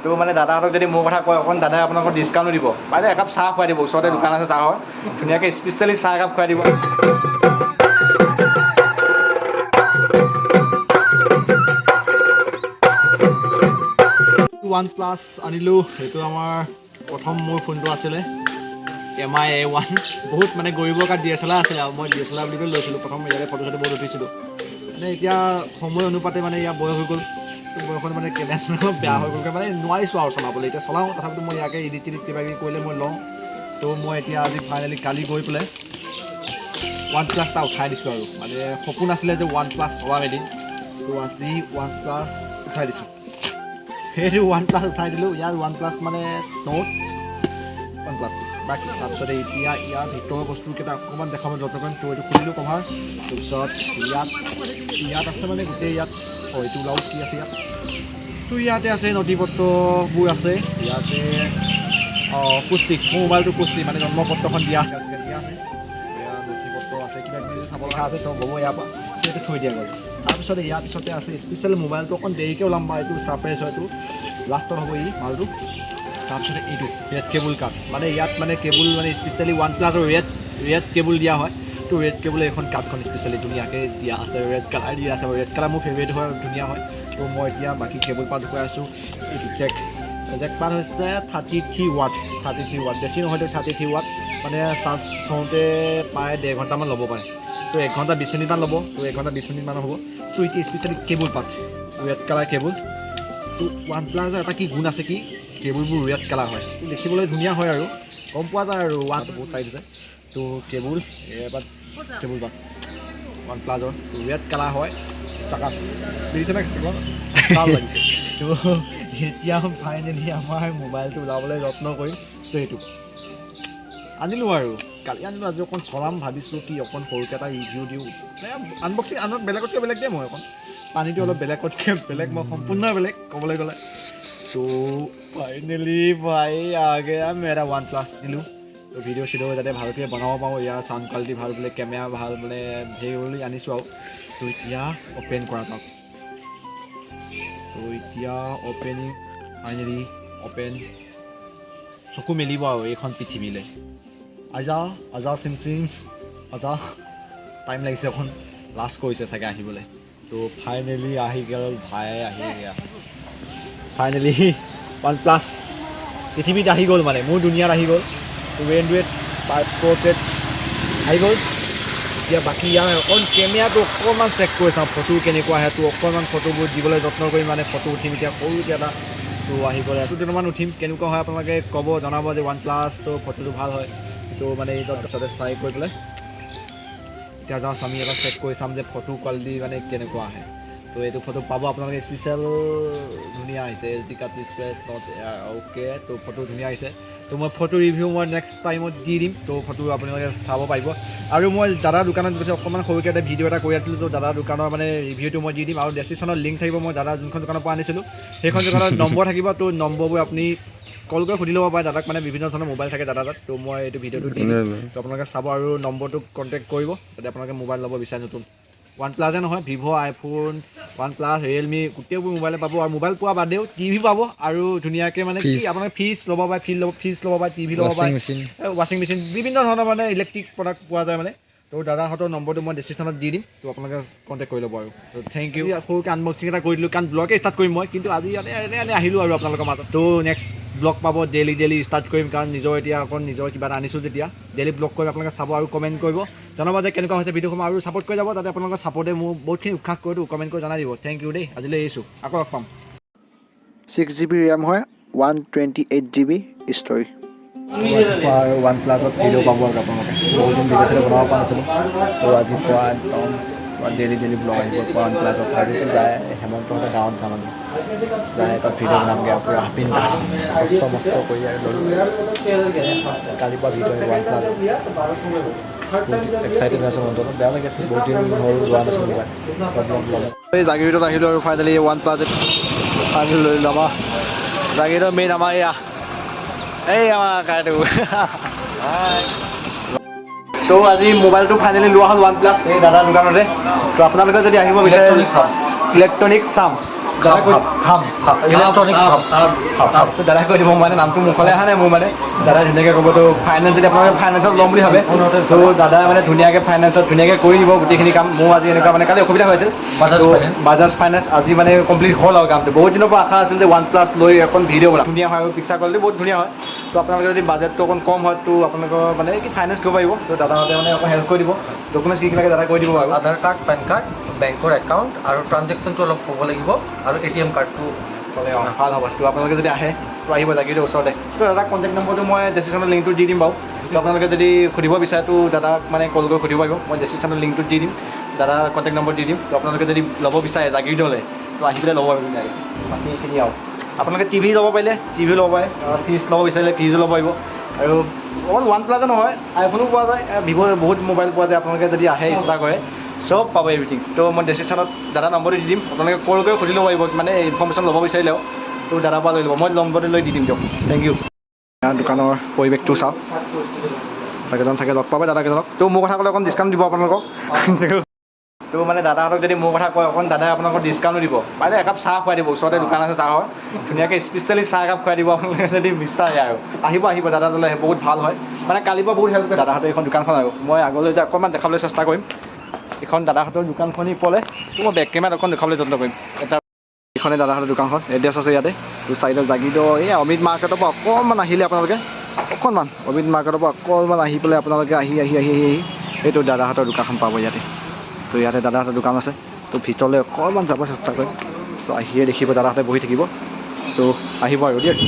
তো মানে দাদাহঁতক যদি মোৰ কথা কয়, অকণ দাদাই আপোনালোকক ডিছকাউণ্টো দিব। পাৰিলে একাপ চাহ খুৱাই দিব, ওচৰতে দোকান আছে চাহৰ, ধুনীয়াকৈ স্পেচিয়েলি চাহ একাপ খুৱাই দিব। ওৱান প্লাছ আনিলোঁ। সেইটো আমাৰ প্ৰথম মোৰ ফোনটো আছিলে এম আই এ 1। বহুত মানে গৰিবৰ কাৰ্ড DSLR আছিলে আৰু মই DSLR বুলি কৈ লৈছিলোঁ প্ৰথম। ইয়াৰে ফটো চটো বহুত উঠিছিলোঁ। মানে এতিয়া সময় অনুপাতে মানে ইয়াৰ বয়স হৈ গ'ল। তো বয়সত মানে কেমেৰা চেমেৰা বেয়া হৈ গ'লগৈ, মানে নোৱাৰিছোঁ আৰু চলাবলৈ। এতিয়া চলাওঁ, তথাপিতো মই ইয়াকে এডিট চেডিট কিবা কিবি কৰিলে মই লওঁ। তো মই এতিয়া আজি ফাইনেলি কালি গৈ পেলাই ওৱান প্লাছ এটা উঠাই দিছোঁ আৰু মানে সপোন আছিলে যে ওৱান প্লাছ চলাম এদিন। তো আজি ওৱান প্লাছ উঠাই দিছোঁ। সেইটো ওৱান প্লাছ উঠাই দিলোঁ। ইয়াৰ ওৱান প্লাছ মানে নোট ওৱান প্লাছ। বাকী তাৰপিছতে এতিয়া ইয়াৰ ভিতৰৰ বস্তুকেইটা অকণমান দেখাব যত্ন কৰিম। তো এইটো খুলিলোঁ কভাৰ। তাৰপিছত ইয়াত আছে মানে গোটেই ইয়াত, অঁ, এইটো ওলাও, কি আছে ইয়াত? তো ইয়াতে আছে নথি পত্ৰবোৰ আছে ইয়াতে। অঁ, পুষ্টি, মোৰ মোবাইলটো পুষ্টি মানে জন্মপত্ৰখন দিয়া আছে, দিয়া আছে। এয়া নথি পত্ৰ আছে, কিবা কিবি চাব লগা আছে, চব হ'ব ইয়াৰ পৰা। সেইটো থৈ দিয়া গ'ল। তাৰপিছতে ইয়াৰ পিছতে আছে স্পেচিয়েল মোবাইলটো, অকণ দেৰিকৈ ওলাম বা এইটো ছাৰপ্ৰাইজ হয়, এইটো লাষ্টত হ'ব ই মালটো। তাৰপিছতে এইটো ৰেড কেবুল কাৰ্ড, মানে ইয়াত মানে কেবুল মানে স্পেচিয়েলি ওৱান প্লাছৰ ৰেড কেবুল দিয়া হয়। তো ৰেড কেবুল এইখন কাৰ্ডখন স্পেচিয়েলি ধুনীয়াকৈ দিয়া আছে, ৰেড কালাৰ দিয়া আছে। ৰেড কালাৰ মোৰ ফেভৰেট হয়, ধুনীয়া হয়। তো মই এতিয়া বাকী কেবুল পাত দেখুৱাই আছোঁ। এইটো জেক, জেক পাত হৈছে 33 watt, 33 watt, বেছি নহয়তো। 33 ৱাট মানে চাৰ্জ হওঁতে প্ৰায় ডেৰ ঘণ্টামান ল'ব পাৰে। তো 1 ঘণ্টা 20 মিনিটমান ল'ব। তো 1 ঘণ্টা 20 মিনিটমান হ'ব। তো এতিয়া স্পেচিয়েলি কেবুল পাত ৰেড কালাৰ কেবুল। তো ওৱান প্লাছৰ এটা কি গুণ আছে কি, কেবুলবোৰ ৰেড কালাৰ হয়, তো দেখিবলৈ ধুনীয়া হয় আৰু গম পোৱা যায় আৰু ওৱান বহুত টাইট আছে। তো কেবুল এবাৰ কেবুল পাত ওৱান প্লাছৰ ৰেড কালাৰ হয়। চাকাচ দেখিছেনে, ভাল লাগিছে। তো এতিয়া ফাইনেলি আমাৰ মোবাইলটো ওলাবলৈ যত্ন কৰিম। তো এইটো আনিলোঁ আৰু কালি আনিলোঁ, আজি অকণ চলাম। ভাবিছোঁ কি অকণ সৰুকৈ এটা ৰিভিউ দিওঁ, আনবক্সিং আনক বেলেগতকৈ বেলেগ দিয়ে। মই অকণ পানীটো অলপ বেলেগতকৈ বেলেগ, মই সম্পূৰ্ণ বেলেগ ক'বলৈ গ'লে। তো ফাইনেলি ভাই आ गया मेरा ওৱান প্লাছ দিলোঁ। তো ভিডিঅ' চিডিঅ' যাতে ভালকৈ বনাব পাৰোঁ, ইয়াৰ চাউণ্ড কোৱালিটি ভাল বোলে, কেমেৰা ভাল বোলে, সেই বুলি আনিছোঁ আৰু। তো এতিয়া অ'পেন কৰা যাওক। তো এতিয়া অ'পেনিং, ফাইনেলি অ'পেন। চকু মেলিব আৰু এইখন পৃথিৱীলৈ। আজা আজা চিম চিম আজা। টাইম লাগিছে অকণ, লাজ কৰিছে চাগে আহিবলৈ। তো ফাইনেলি আহি গ'ল ভাই, আহি গয়া। ফাইনেলি ওৱান প্লাছ পৃথিৱীত আহি গ'ল, মানে মোৰ দুনিয়াত আহি গ'ল। তো এণ্ড্ৰইড পৰ্ট্ৰেট আহি গ'ল। এতিয়া বাকী ইয়াৰ অকণ কেমেৰাটো অকণমান চেক কৰি চাওঁ, ফটো কেনেকুৱা আহে। তো অকণমান ফটোবোৰ দিবলৈ যত্ন কৰিম, মানে ফটো উঠিম এতিয়া সৰুকৈ এটা। তো আহি গ'লে দুটামান উঠিম, কেনেকুৱা হয় আপোনালোকে ক'ব, জনাব যে ওৱান প্লাছটো ফটোটো ভাল হয়। তো মানে এইটো তাৰপিছতে চাই কৰি পেলাই এতিয়া জাষ্ট আমি এবাৰ চেক কৰি চাম যে ফটো কোৱালিটি মানে কেনেকুৱা আহে। তো এইটো ফটো পাব আপোনালোকে, স্পেচিয়েল ধুনীয়া আহিছে। SD card space not okay। তো ফটো ধুনীয়া আহিছে। তো মই ফটো ৰিভিউ মই নেক্সট টাইমত দি দিম। তো ফটো আপোনালোকে চাব পাৰিব। আৰু মই দাদাৰ দোকানত গৈছোঁ, অকণমান সৰুকৈ এটা ভিডিঅ' এটা কৰি আছিলোঁ। তো দাদাৰ দোকানৰ মানে ৰিভিউটো মই দি দিম আৰু ডেছক্ৰিপশ্যনত লিংক থাকিব। মই দাদাৰ যোনখন দোকানৰ পৰা আনিছিলোঁ, সেইখন দোকানত নম্বৰ থাকিব। তো নম্বৰবোৰ আপুনি কল কৰি সুধি ল'ব পাৰে দাদাক। মানে বিভিন্ন ধৰণৰ মোবাইল থাকে দাদা তাত। তো মই এইটো ভিডিঅ'টো দি দিম। তো আপোনালোকে চাব আৰু নম্বৰটো কণ্টেক্ট কৰিব, যাতে আপোনালোকে মোবাইল ল'ব বিচাৰে নতুন। ওৱান প্লাছে নহয়, Vivo', iPhone, OnePlus, Realme গোটেইবোৰ মোবাইলে পাব। আৰু মোবাইল পোৱা বাদেও টিভি পাব আৰু ধুনীয়াকৈ মানে কি আপোনালোকে ফ্ৰিজ ল'ব পাৰে, ফ্ৰিজ ল'ব, ফ্ৰিজ ল'ব পাৰে, টিভি ল'ব পাৰে, ৱাশ্বিং মেচিন। ৱাশ্বিং মেচিন, বিভিন্ন ধৰণৰ মানে ইলেক্ট্ৰিক প্ৰডাক্ট পোৱা যায় মানে। তো দাদাহঁতৰ নম্বৰটো মই ডিছক্ৰিপশ্যনত দি দিম। তো আপোনালোকে কণ্টেক্ট কৰি ল'ব আৰু। তো thank U. সৰুকৈ আনবক্সিং এটা কৰি দিলোঁ, কাৰণ ব্লগে ষ্টাৰ্ট কৰিম মই, কিন্তু আজি ইয়াতে এনে এনে আহিলোঁ আৰু আপোনালোকৰ মাজত। তো নেক্সট ব্লগ পাব, ডেইলি ডেইলি ষ্টাৰ্ট কৰিম, কাৰণ নিজৰ এতিয়া অকণ নিজৰ কিবা এটা আনিছোঁ যেতিয়া ডেইলি ব্লগ কৰিম। আপোনালোকে চাব আৰু কমেণ্ট কৰিব, জনাব যে কেনেকুৱা হৈছে ভিডিঅ'সমূহ আৰু ছাপৰ্ট কৰি যাব, যাতে আপোনালোকৰ ছাপৰ্টে মোৰ বহুতখিনি উৎসাহ কৰি কমেণ্ট কৰি জনাই দিব। Thank U দেই, আজিলৈ এৰিছোঁ, আকৌ লগ পাম। 6 জিবি ৰেম হয়, 128 GB storage. আৰু ওৱান প্লাছত ভিডিঅ' পাব আৰু আপোনালোকে। বহুত দিন ভিডিঅ' চিডিঅ' বনাব পৰা নাছিলোঁ। তো আজি পুৱা একদম ডেইলি ডেইলি ব্লগ আহিব পুৱা ওৱান প্লাছত। আজিতো যায় হেমন্তহঁতে গাঁৱত যাম, আমি যায় তাত ভিডিঅ' বনামগৈ আৰু পূৰা বিন্দাছ কষ্ট মষ্ট কৰি আৰু ল'লোঁ। কালিৰ পৰা ভিডিঅ' আহিব ওৱান প্লাছত। বহুত এক্সাইটেড হৈ আছোঁ, মনটো অলপ বেয়া লাগিছে, বহুত দিন হ'ল যোৱা নাছিলোঁ মোবাইল প্ৰব্লেম। এই জাগিৰোডত আহিলোঁ আৰু ফাইনেলি ওৱান প্লাছ ফাইনেলি লৈ ল'লোঁ। আমাৰ জাগিৰোডৰ মেইন আমাৰ এয়া এই আমাৰ কাইটো। তো আজি মোবাইলটো ফাইনেলি লোৱা হ'ল ওৱান প্লাছ এই দাদাৰ দোকানতে। তো আপোনালোকে যদি আহিব বিচাৰে, ইলেক্ট্ৰনিক চাম। দাদা কৈ হাব ইলেক্ট্ৰনিক্স হাব। তো দাদাই কৈ দিব, মানে নামটো মুখলৈ অহা নাই মোৰ। মানে দাদাই ধুনীয়াকৈ ক'ব। তো ফাইনেন্স যদি আপোনালোকে ফাইনেন্সত ল'ম বুলি ভাবে, তো দাদাই মানে ধুনীয়াকৈ ফাইনেন্সত ধুনীয়াকৈ কৰি দিব গোটেইখিনি কাম। মোৰ আজি এনেকুৱা মানে কালি অসুবিধা হৈছিল। বাজাজ তো ফাইনেন্স। বাজাজ ফাইনেন্স আজি মানে কমপ্লিট হ'ল আৰু কামটো। বহুত দিনৰ পৰা আশা আছিল যে ওৱান প্লাছ লৈ এখন ভিডিঅ' বনাম। ধুনীয়া হয় আৰু পিকচাৰ কোৱালিটি বহুত ধুনীয়া হয়। তো আপোনালোকে যদি বাজেটটো অকণ কম হয়, তো আপোনালোকৰ মানে কি ফাইনেন্স কৰিব পাৰিব। তো দাদাহঁতে মানে অকণ হেল্প কৰি দিব। ডকুমেণ্টছ কি কি লাগে দাদা কৈ দিব বাৰু। আধাৰ কাৰ্ড, পেন কাৰ্ড, বেংকৰ একাউণ্ট আৰু ট্ৰানজেকশ্যনটো অলপ হ'ব লাগিব আৰু এটিএম কাৰ্ডটো। চলে, অঁ, ভাল হ'ব। তো আপোনালোকে যদি আহে, তো আহিব জাগিৰোডৰ ওচৰতে। তো দাদাক কণ্টেক্ট নম্বৰটো মই ডেছক্ৰিপশ্যনত লিংকটো দি দিম বাৰু। তো আপোনালোকে যদি সুধিব বিচাৰে, তো দাদাক মানে কল কৰি সুধিব পাৰিব। মই ডেছক্ৰিপশ্যনত লিংকটো দি দিম, দাদাৰ কণ্টেক্ট নম্বৰ দি দিম। তো আপোনালোকে যদি ল'ব বিচাৰে জাগিৰোডলৈ, তো আহি পেলাই ল'ব পাৰিব ধুনীয়াকৈ। বাকী এইখিনি আৰু আপোনালোকে টিভি ল'ব পাৰিলে টিভি ল'ব পাৰে, ফ্ৰিজ ল'ব বিচাৰিলে ফ্ৰিজো ল'ব পাৰিব। আৰু অকল ওৱান প্লাছে নহয়, আইফোনো পোৱা যায়, ভিভ' বহুত মোবাইল পোৱা যায়। আপোনালোকে যদি আহে, ইচ্ছা কৰে, চব পাব, এভৰিথিং। তো মই ডেছক্ৰিপশ্যনত দাদা নম্বৰটো দি দিম, আপোনালোকে কল কৰি সুধি ল'ব পাৰিব। মানে ইনফৰ্মেশ্যন ল'ব বিচাৰিলেও তো দাদাৰ পৰা লৈ ল'ব। মই নম্বৰটো লৈ দি দিম দিয়ক। Thank U. দোকানৰ পৰিৱেশটো চাওক। দাদাকেইজন থাকে, লগ পাব দাদাকেইজনক। তো মোৰ কথা ক'লে অকণ ডিছকাউণ্ট দিব আপোনালোকক। তো মানে দাদাহঁতক যদি মোৰ কথা কয় অকণ, দাদাই আপোনালোকক ডিছকাউণ্টো দিব। পাৰিলে একাপ চাহ খুৱাই দিব। ওচৰতে দোকান আছে চাহৰ, ধুনীয়াকৈ স্পেচিয়েলি চাহ একাপ খুৱাই দিব আপোনালোকে যদি বিচাৰে। আৰু আহিব, আহিব দাদা তালৈ, বহুত ভাল হয়। মানে কালিৰ পৰা বহুত হেল্প কৰে দাদাহঁতৰ এইখন দোকানখন। আৰু মই আগলৈ যে অকণমান দেখাবলৈ চেষ্টা কৰিম এইখন দাদাহঁতৰ দোকানখনি পলে। তো মই বেক কেমেৰাত অকণ দেখাবলৈ যত্ন কৰিম। এটা এইখনে দাদাহঁতৰ দোকানখন, এড্ৰেছ আছে ইয়াতে। তো চাইডত জাগিৰোডৰ এই অমিত মাৰ্কেটৰ পৰা অকণমান আহিলে আপোনালোকে, অকণমান অমিত মাৰ্কেটৰ পৰা অকণমান আহি পেলাই আপোনালোকে আহি আহি আহি আহি আহি এইটো দাদাহঁতৰ দোকানখন পাব ইয়াতে। তো ইয়াতে দাদাহঁতৰ দোকান আছে। তো ভিতৰলৈ অকণমান যাব চেষ্টা কৰিম। তো আহিয়ে দেখিব দাদাহঁতে বহি থাকিব। তো আহিব আৰু দিয়ক।